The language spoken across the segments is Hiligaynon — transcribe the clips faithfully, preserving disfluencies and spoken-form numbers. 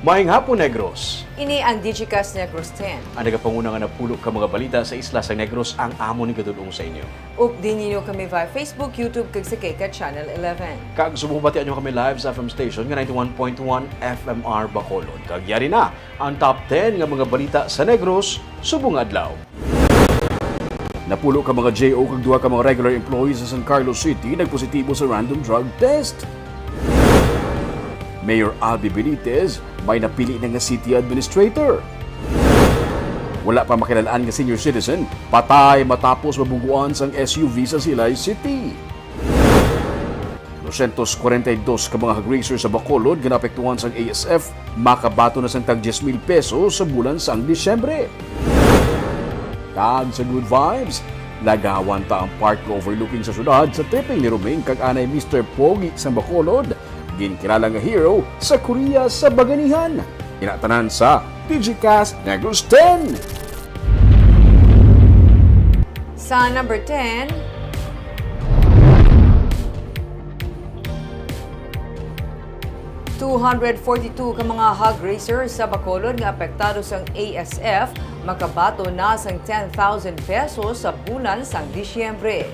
Maayong hapon, Negros. Ini ang Digicast Negros ten. Ang nagapanguna nga napulo ka mga balita sa isla sang Negros ang amon igadul-ong sa inyo. Updi ninyo kami via Facebook, YouTube, kag sa K CAT Channel eleven. Kag subong batian nyo kami live sa F M station nga ninety-one point one F M R Bacolod. Kag yari na ang top ten nga mga balita sa Negros subong nga adlaw. Napulo ka mga J O kag duha ka mga regular employees sa San Carlos City nagpositibo sa random drug test. Mayor Abby Benitez may napili na nga city administrator. Wala pa makilal-an nga senior citizen patay matapos mabungguan sang S U V sa Silay City. Dosyentos kwarenta y dos ka mga hog raisers sa Bacolod nga naapektuhan sang A S F makabaton na sang tag diyes mil pesos sa bulan sang Disyembre. Kag sa good vibes, lagawan ta ang park overlooking sa syudad sa tripping ni Roming kag anay Mister Pogi sang Bacolod, ginkilala nga hero sa Korea sa Baganihan. Ina tanan sa Digicast Negros ten. Sa number ten, two hundred forty-two ka mga hog raisers sa Bacolod nga apektado sang A S F makabaton na sang ten thousand pesos sa bulan sang Disyembre.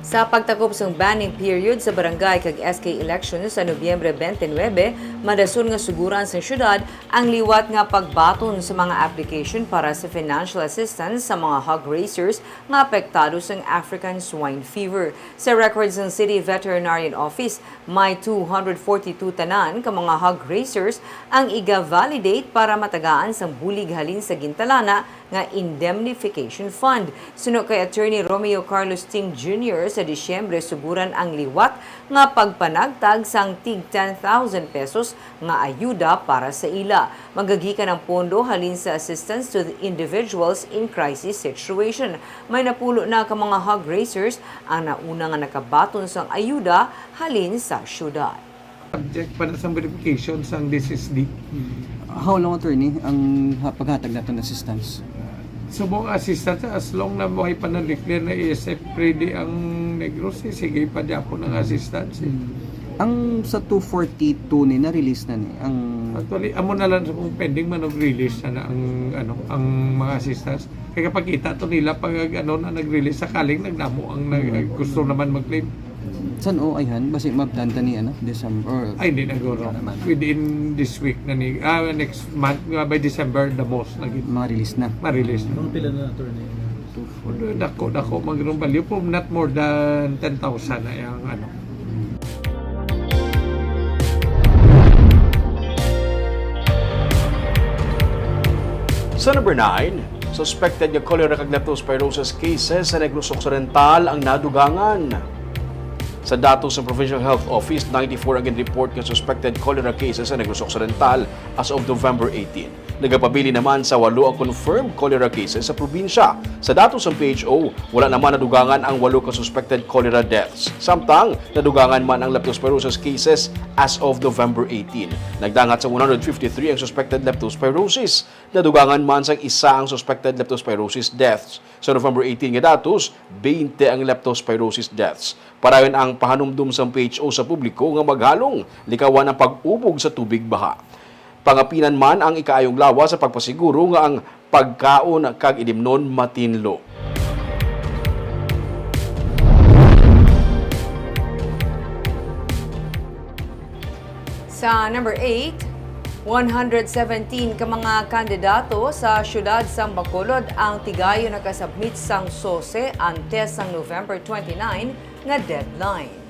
Sa pagtakop sang banning period sa barangay kag S K election sa Nobyembre twenty-nine, madason nga suguran sang syudad ang liwat nga pagbaton sa mga application para sa financial assistance sa mga hog raisers nga apektado sang African Swine Fever. Sa record sang City Veterinarian Office, may two hundred forty-two tanan ka mga hog raisers ang iga-validate para matagaan sang bulig halin sa gintalana nga Indemnification Fund. Suno kay Attorney Romeo Carlos Ting Junior, sa Disyembre suguran ang liwat nga pagpanagtag sang tig ten thousand pesos nga ayuda para sa ila. Magagikan ang pondo halin sa Assistance to the Individuals in Crisis Situation. May napulo na ka mga hog raisers ang nauna nga nakabaton sang ayuda halin sa syudad. Subject pa na sang verification sang D S S D. How long, attorney, ang ha- paghatag naton assistance? Subong assistance as long na buhay pa na declare na A S F ready ang Negros, eh, sige pa gyapon ang assistance. Eh. Ang sa two forty-two ni na-release na ni ang Actually, amo na lang sa kung pending man og release na, na ang ano ang mga assistance. Kaya kapag kita to nila pag ano na nag-release, sakaling nagdamo ang nag, gusto naman mag-claim. San o ayhan basi mabtan ta ni ano December or Ay, hindi na guro. Naman. Within this week na ni, ah, next month, nga by December, the most na gid. Ma-release na. Ma-release na. Mga pila na, attorney? Although dako, dako, magirong value po, not more than ten thousand na yung ano. Sa number nine, suspected nga cholera kag leptospirosis cases sa Negros Occidental ang nadugangan. Sa datos sa Provincial Health Office, ninety-four ang gin-report nga suspected cholera cases sa Negros Occidental as of November eighteen. Nagapabilin naman sa walo ang confirmed cholera cases sa probinsya. Sa datos sang P H O, wala naman nadugangan ang walo ka suspected cholera deaths. Samtang, nadugangan man ang leptospirosis cases as of November eighteen. Nagdangat sa one hundred fifty-three ang suspected leptospirosis. Nadugangan man sang isa ang suspected leptospirosis deaths. Sa November eighteen nga datos, twenty ang leptospirosis deaths. Padayon ang pahanumdom sang P H O sa publiko nga maghalong likawan ang pag-ubog sa tubig baha. Pangapinan man ang ikaayong lawas sa pagpasiguro nga ang pagkaon kag ilimnon matinlo. Sa number eight, one hundred seventeen ka mga kandidato sa siyudad sang Bacolod ang tigayon nakasubmit sang sose antes sang November twenty-nine nga deadline.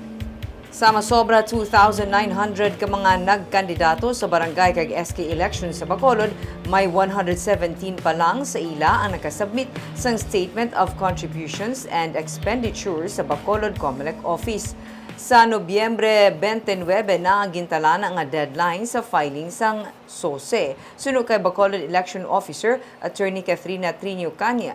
Sa masobra two thousand nine hundred ka mga nagkandidato sa barangay kag S K election sa Bacolod, may one hundred seventeen pa lang sa ila ang nakasubmit sang Statement of Contributions and Expenditures sa Bacolod Comelec Office. Sa Nobyembre twenty-nine na ang gintalana nga deadline sa filing sang sose, suno kay Bacolod Election Officer Attorney Kathrina Trinio Cania.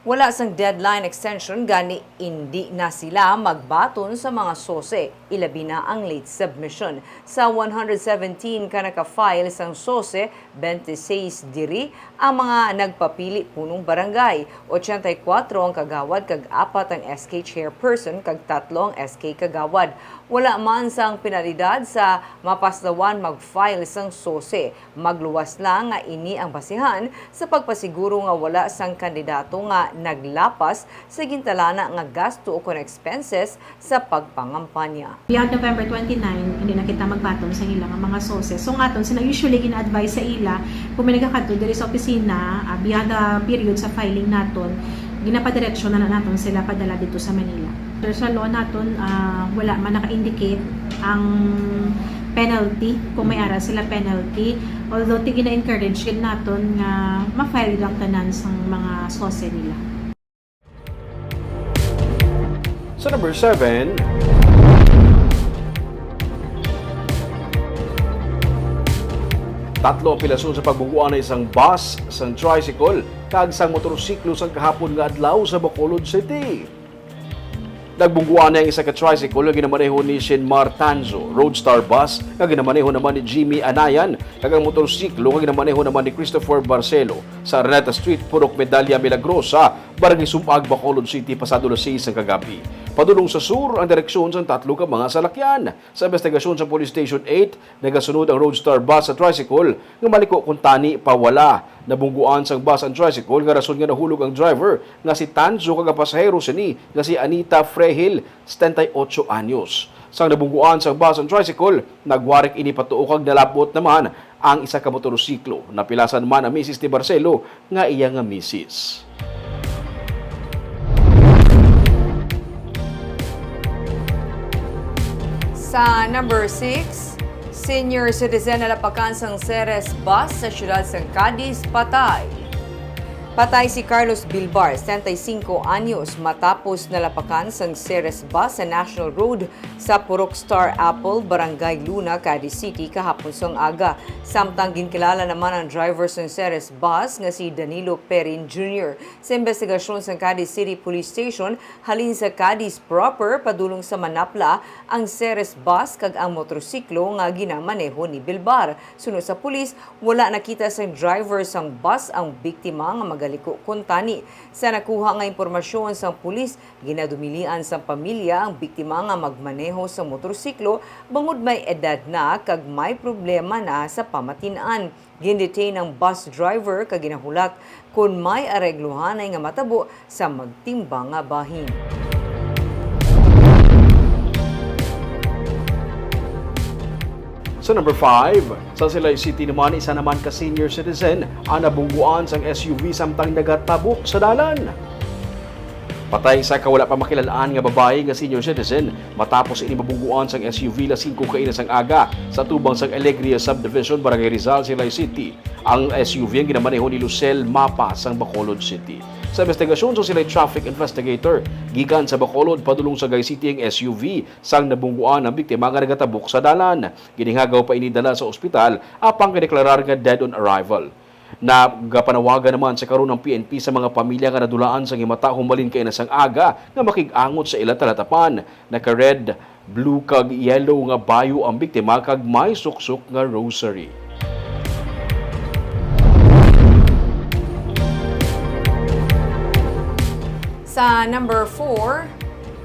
Wala sang deadline extension, gani indi na sila magbaton sa mga sose, ilabi na ang late submission. Sa one hundred seventeen ka naka-file sang sose, twenty-six diri ang mga nagpapili punong barangay, ochenta y kuwatro ang kagawad kag apat ang S K chairperson kag tatlo ang S K kagawad. Wala man sang penalidad sa mapaslawan mag-file sang sose. Magluwas lang nga ini ang basihan sa pagpasiguro nga wala sang kandidato nga naglapas sa gintalana nga gasto ukon expenses sa pagpangampanya. Beyond November twenty-nine, hindi na kita magbaton sa ila nga mga sose. So, nga aton sila usually gina-advise sa ila, kung may nagakadto diri sa opisina, ah, beyond the period sa filing naton, ginapadireksyon na, na naton sila padala dito sa Manila. Pero sa law naton, ah, wala man naka-indicate ang penalty, kung may ara sila penalty. Although, ti gina-encourage gid naton nga ma-file ang tanan sang mga sose nila. Sa number seven, tatlo ang pilason sa pagbungguan na isang bus, sang tricycle, kag sang motorsiklo sang kahapon nga adlaw sa Bacolod City. Nagbungguan na ang isa ka tricycle nga ginamaneho ni Shinmar Tanzo, Roadstar bus nga ginamaneho naman ni Jimmy Anayan, kag ang motorsiklo nga ginamaneho naman ni Christopher Barcelo sa Araneta Street, Purok Medalla Milagrosa, Barangay Sumag, Bacolod City, pasado alas sais sang kagab-i. Padulong sa sur ang direksyon sang tatlo ka mga salakyan. Sa investigasyon sa Police Station eight, nagasunod ang Roadstar bus sa tricycle nga maliko kuntani pawala. Nabungguan sang bus ang tricycle nga rason nga nahulog ang driver nga si Tanzo kag ang pasahero sini nga si Anita Frehil, setenta y ocho anyos. Sang nabungguan sang bus ang tricycle, nagwarik ini patuo kag nalabot naman ang isa ka motorsiklo. Napilasan man ang misis ni Barcelo nga iya nga misis. Sa number six, senior citizen nalapakan sang Ceres bus sa siyudad sang Cadiz, patay. Patay si Carlos Bilbar, setenta y cinco anyos, matapos nalapakan sang Ceres bus sa National Road sa Purok Star Apple, Barangay Luna, Cadiz City, kahapon sang aga. Samtang ginkilala naman ang driver sang Ceres bus nga si Danilo Perin Junior. Sa investigasyon sang Cadiz City Police Station, halin sa Cadiz proper padulong sa Manapla ang Ceres bus kag ang motorsiklo nga ginamaneho ni Bilbar. Suno sa pulis, wala nakita sang driver sang bus ang biktima nga magaliko kuntani. Sa nakuha nga impormasyon sang pulis, ginadumilian sang pamilya ang biktima nga magmaneho sa motorsiklo bangod may edad na kag may problema na sa pamatin-an. Gindetain ang bus driver kag ginahulat kon may aregluhanay nga matabo sa magtimbang nga bahin. Sa number five, sa Silay City naman, isa naman ka senior citizen ang nabungguan sang S U V samtang nagatabok sa dalan. Patay isa ka wala pa makilal-an nga babayi nga senior citizen matapos ini mabungguan sang S U V alas singko kaina sang aga sa tubang sang Alegria Subdivision, Barangay Rizal, Silay City. Ang S U V ang ginamaneho ni Lucel Mapa sang Bacolod City. Sa investigasyon sa Silay traffic investigator, gikan sa Bacolod padulong sa Sagay City ang S U V sang nabungguan ang biktima nga nagatabok sa dalan. Ginhagaw pa ini dala sa ospital apang gideklarar nga dead on arrival. Nagapanawagan naman sa karon ang P N P sa mga pamilya nga nadulaan sang himata humalin kaina sang aga nga makig-angot sa ila talatapan. Naka-red, blue kag yellow nga bayo ang biktima kag may suksok nga rosary. Sa number four,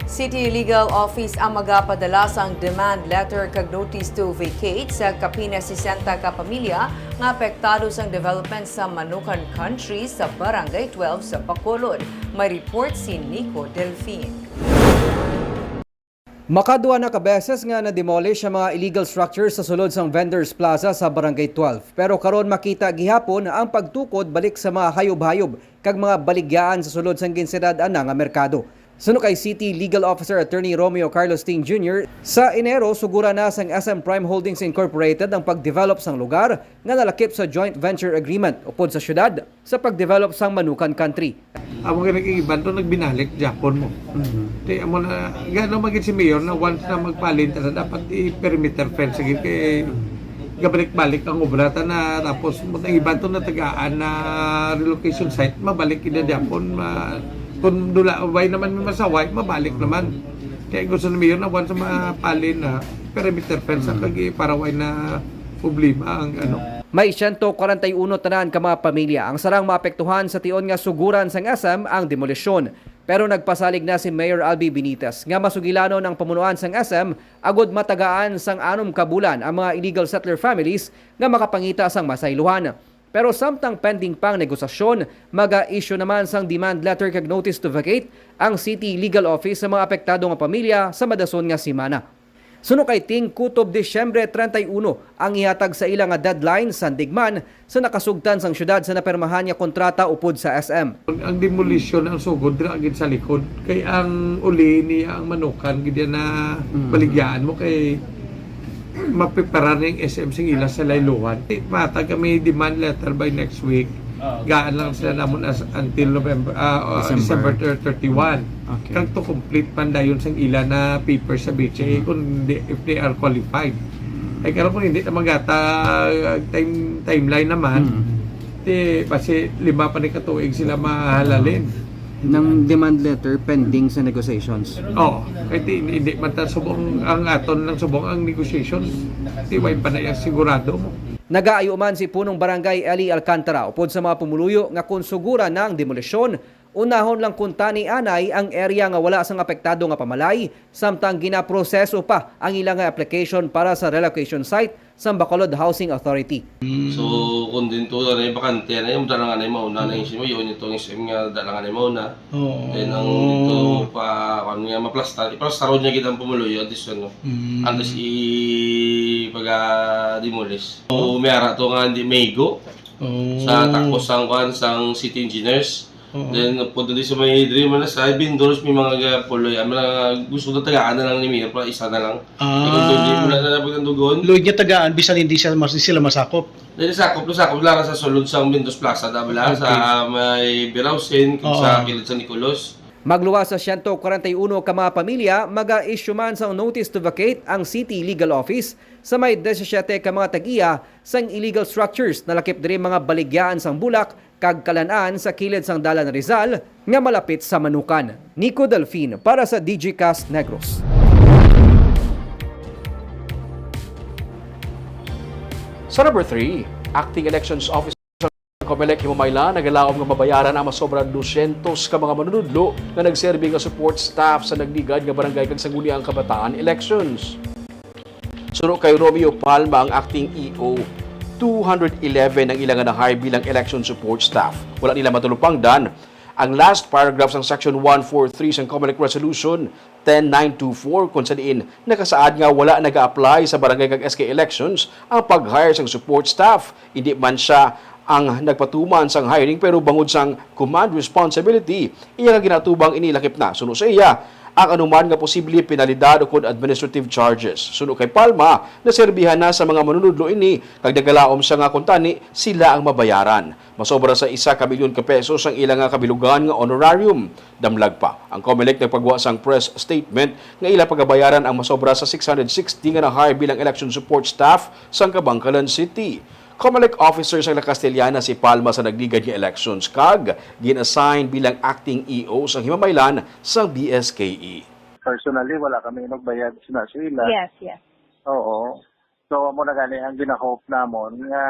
City Legal Office ang magapadala sang demand letter kag notice to vacate sa kapin sesenta ka pamilya nga apektado sang development sa Manukan Country sa Barangay twelve sa Bacolod. May report si Nico Delfin. Makaduha na ka beses nga na-demolish ang mga illegal structures sa sulod sang Vendors Plaza sa Barangay twelve. Pero karon makita gihapon ang pagtukod balik sa mga hayop-hayop kag mga baligyaan sa sulod sang ginsidad-an na nga merkado. Suno kay City Legal Officer Attorney Romeo Carlos Ting Junior, sa Enero, sugura na sang S M Prime Holdings Incorporated ang pag-develop sang lugar nga nalakip sa joint venture agreement upod sa syudad sa pag-develop sang Manukan Country. Amo nga nag-iban to, nagbinalik Japon mo. Kay amo na, gano magid si Mayor na once na magpalin ta na dapat i-perimeter fence gid kay Gabalik-balik ang obra ta na, tapos mo ang iban to natagaan na relocation site, mabalik ina gyapon. Ma, kung dula, way naman may masaway, mabalik naman. Kaya gusto ni Mayor na once mapalin na perimeter fence ang kagi para way na problema ang ano. May siyento kwarenta y uno tanan ka mga pamilya ang sarang maapektuhan sa tion nga suguran sang S M ang demolisyon. Pero nagpasalig na si Mayor Albi Benitez nga masugilanon ang pamunuan sang S M agud matagaan sang anom ka bulan ang mga illegal settler families nga makapangita sang masaylohan. Pero samtang pending pang negosasyon, maga-issue naman sang demand letter kag notice to vacate ang city legal office sa mga apektado nga pamilya sa madason nga semana. Suno kay Ting, kutob Disyembre treinta y uno ang ihatag sa ila nga deadline, sandig man sa nakasugtan sang syudad sa napirmahan nga kontrata upod sa S M. Ang demolition ang sugod dira gid sa likod, kay ang uli niya ang manukan gid yan na Mm. baligyaan mo kay mapiparar ning S M sing ila sa layluhan. Matag kami demand letter by next week. Ah, okay. Gaan lang sila namon as until November, ah, ah, December. December thirty-one. Okay. Kag to complete man dayon sang ila na paper sa B C A Mm. kung di, if they are qualified. Ay, karon kung hindi na magata, time, timeline naman, Mm. ti, basi lima pa ni katuig sila mahalalin. Nang demand letter pending sa negotiations. Oo, kay ti, hindi, hindi man ta subong ang aton lang subong ang negotiations. Ti, way pa na yung sigurado mo. Nagaayo man si Punong Barangay Eli Alcantara upod sa mga pumuluyo nga kon suguran na ang demolisyon, unahon lang kuntani anay ang area nga wala sang apektado nga pamalay, samtang ginaproseso pa ang ila nga application para sa relocation site sang Bacolod Housing Authority. So, kung din to, ano, yung bakante, ano, yung dala nga na yung mauna na yung simo, yun yung tong S M nga dala nga na yung mauna. Oo. Then, ang dito pa, kung nga maplastar, iplastaron niya gid ang pumuluyo, at least, ano, Mm. antes ipag-demolish. So, may ara to nga hindi maigo Oo. sa takos sang, kwan, sang city engineers. Oo. Then, pwede di sa may diri man na sa vendors, may mga ga-, puloy, ang mga gusto na tagaan na lang ni Mayor, pa isa na lang. Ah. Kung doon, di mo na na pagkandugon. Load niya tagaan, bisan hindi siya mas-, sila masakop. Dili sakop, sakop lang sa sulod sang Vendos Plaza, da bala, Okay. sa may Birausin, kag Oo. sa kilid sa Nicolos. Magluwas sa siyento kwarenta y uno ka mga pamilya, maga-issue man sang notice to vacate ang City Legal Office sa may disisiete ka mga tag-iya sang illegal structures, nalakip diri mga baligyaan sang bulak kag kalan-an sa kilid sang Dalan Rizal nga malapit sa Manukan. Nico Delfin para sa Digicast Negros. Sa number three, Acting Elections Officer sa Comelec Himamaylan nagalaom nga mabayaran ang masobra dusyentos ka mga manunudlo nga nagserbi nga support staff sa nagligad nga barangay kag sangguniang kabataan elections. Suno kay Romeo Palma, ang acting E O, two hundred eleven ang ila nga na-hire bilang election support staff. Wala nila matalupangdan ang last paragraph sang Section one four three sang Comelec Resolution ten nine two four, kung sa diin nakasaad nga wala naga-apply sa barangay kag S K elections ang pag-hire sang support staff. Hindi man siya ang nagpatuman sang hiring, pero bangod sang command responsibility, iya nga ginatubang ini lakip na, suno sa iya, ang anuman nga posible penalidad ukon administrative charges. Suno kay Palma, naserbihan na sa mga manunudlo ini, kag nagalaom siya nga kuntani sila ang mabayaran. Masobra sa isa ka milyon ka pesos ang ila nga kabilugan nga honorarium. Damlag pa, ang Comelec nagpagwa sang press statement nga ila pagabayaran ang masobra sa six hundred sixty nga na-hire bilang election support staff sang Kabangkalan City. Comelec officer sang La Castellana si Palma sa nagligad nga elections kag gin-assign bilang acting E O sang Himamaylan sang B S K E. Personally, wala kami nagbayad sina sa ila. Yes, yes. Oo. So, amo na gani ang gina-hope namon nga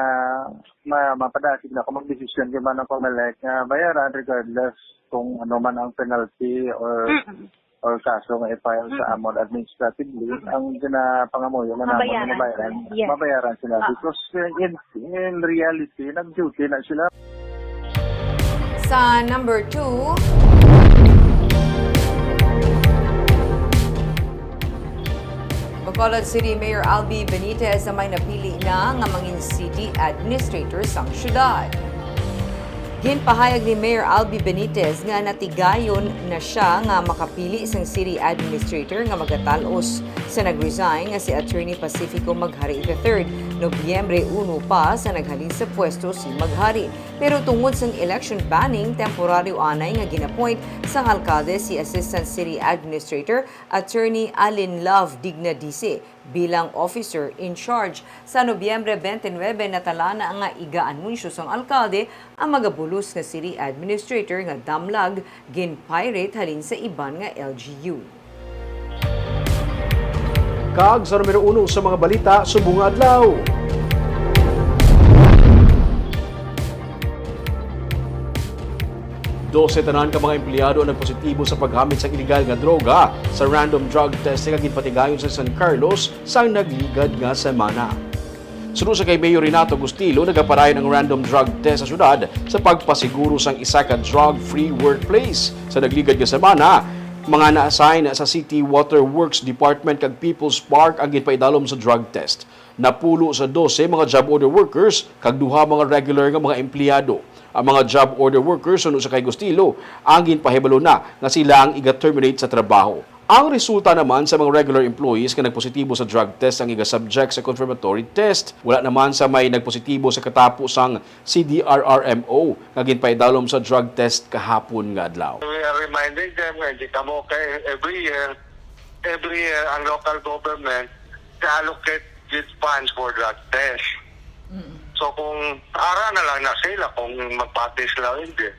ma-, mapadasig na kung magdesisyon gyud man ang Comelec nga bayaran regardless kung ano man ang penalty or Mm-mm. or kaso nga i-file sa Mm-mm. amon administratively, ang ginapangamuyo na namon nga Mabayaran mabayaran, sila. Yes. mabayaran sila. Ah. Because, uh, in, in reality, nag-duty na sila. Sa number two, Bacolod City Mayor Albi Benitez ang may napili na nga mangin city administrator sang syudad. Ginpahayag ni Mayor Albi Benitez nga natigayon na siya nga makapili sang city administrator nga magatal-os sa nag-resign nga si Attorney Pacifico Maghari the third. Nobyembre uno pa sa naghalin sa pwesto si Maghari. Pero tungod sang election banning, temporaryo anay nga gin-appoint sang alkalde si Assistant City Administrator Attorney Allen Love Dignadice bilang officer in charge. Sa Nobyembre twenty-nine, natala na nga iga-anunsyo sang alkalde ang magabulos nga city administrator nga damlag gin-pirate halin sa iban nga L G U. Kag sa numero uno sa mga balita subong nga adlaw. Dose tanan ka mga empleyado ang nagpositibo sa paghamit sa iligal nga droga sa random drug testing nga ginpatigayon sa San Carlos sang nagligad nga semana. Suno sa kay Mayor Renato Gustilo, nagapadayon ang random drug test sa syudad sa pagpasiguro sang isa ka drug-free workplace. Sa nagligad nga semana, mga na-assign sa City Water Works Department kag People's Park ang ginpaidalom sa drug test. Napulo sa dose mga job order workers kag duha mga regular nga mga empleyado. Ang mga job order workers, suno sa kay Gustilo, ang ginpahibalo na nga sila ang iga-terminate sa trabaho. Ang resulta naman sa mga regular employees nga nagpositibo sa drug test ang iga-subject sa confirmatory test. Wala naman sa may nagpositibo sa katapo sang C D R R M O nga ginpaidalom sa drug test kahapon nga adlaw. We are reminding them nga hindi kamo kay every year, every year ang local government nag-allocate gid funds for drug test. Mm. So kung ara na lang na sila kung magpatest sila o hindi.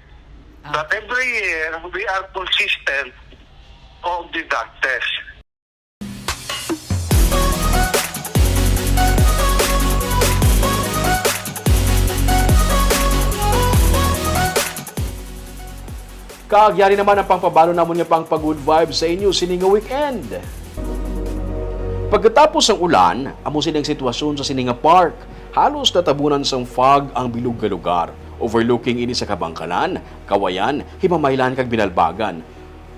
Ah. But every year, we are consistent of the drug test. Kag yari naman ang pangpabalo namon nga pangpa-good vibes sa inyo sini nga weekend. Pagkatapos sang ulan, amo sini ang sitwasyon sa sini nga park. Halos natabunan sang fog ang bilog nga lugar, overlooking ini sa Kabangkanan, Kawayan, Himamaylan kag Binalbagan.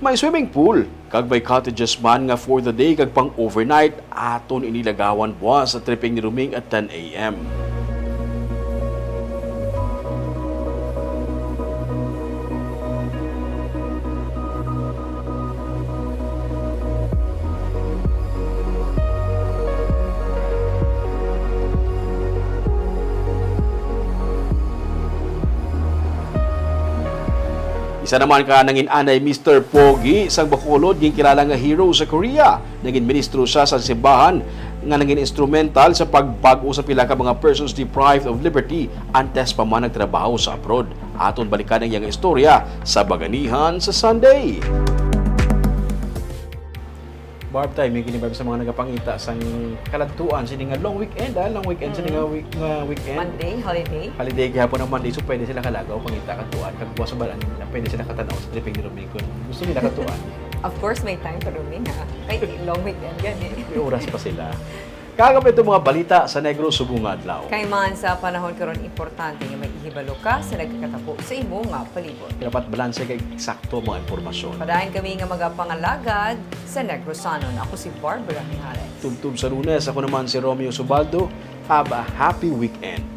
May swimming pool, kag may cottages man nga for the day kag pang-overnight. Aton ini lagawan buwas sa tripping ni Roming at ten A M. Isa naman ka nangin-anay Mister Pogi sang Bacolod, ginkilala nga hero sa Korea. Nangin ministro siya sa simbahan nga nangin instrumental sa pagbag-o sa pila ka mga persons deprived of liberty antes pa man nagtrabaho sa abroad. Aton balikan ang iyang istorya sa Baganihan sa Sunday. Barb, tayo, may ginibab sa mga nagapangita sang kaladtuan sini nga long weekend, ah, long weekend sini nga Mm. week-, nga weekend. Monday, holiday. Holiday gihapon ang Monday, so pwede sila kalagaw, pangita, kadtuan, kag buwas sa balaan nila, pwede sila katanaw sa tripping ni Roming kung gusto nila kadtuan. Of course, may time pa, Roming, ha? Ay, long weekend gani. May oras pa sila. Kag amo ito mga balita sa Negros subong nga adlaw. Kay man sa panahon karon, importante nga may ihibalo ka sa nagakatapo sa imo nga palibot. Dapat balanse kag eksakto ang mga impormasyon. Padayon kami nga magapangalagad sa Negrosanon. Ako si Barbara Mijares. Tubtob sa Lunes, ako naman si Romeo Subaldo. Have a happy weekend.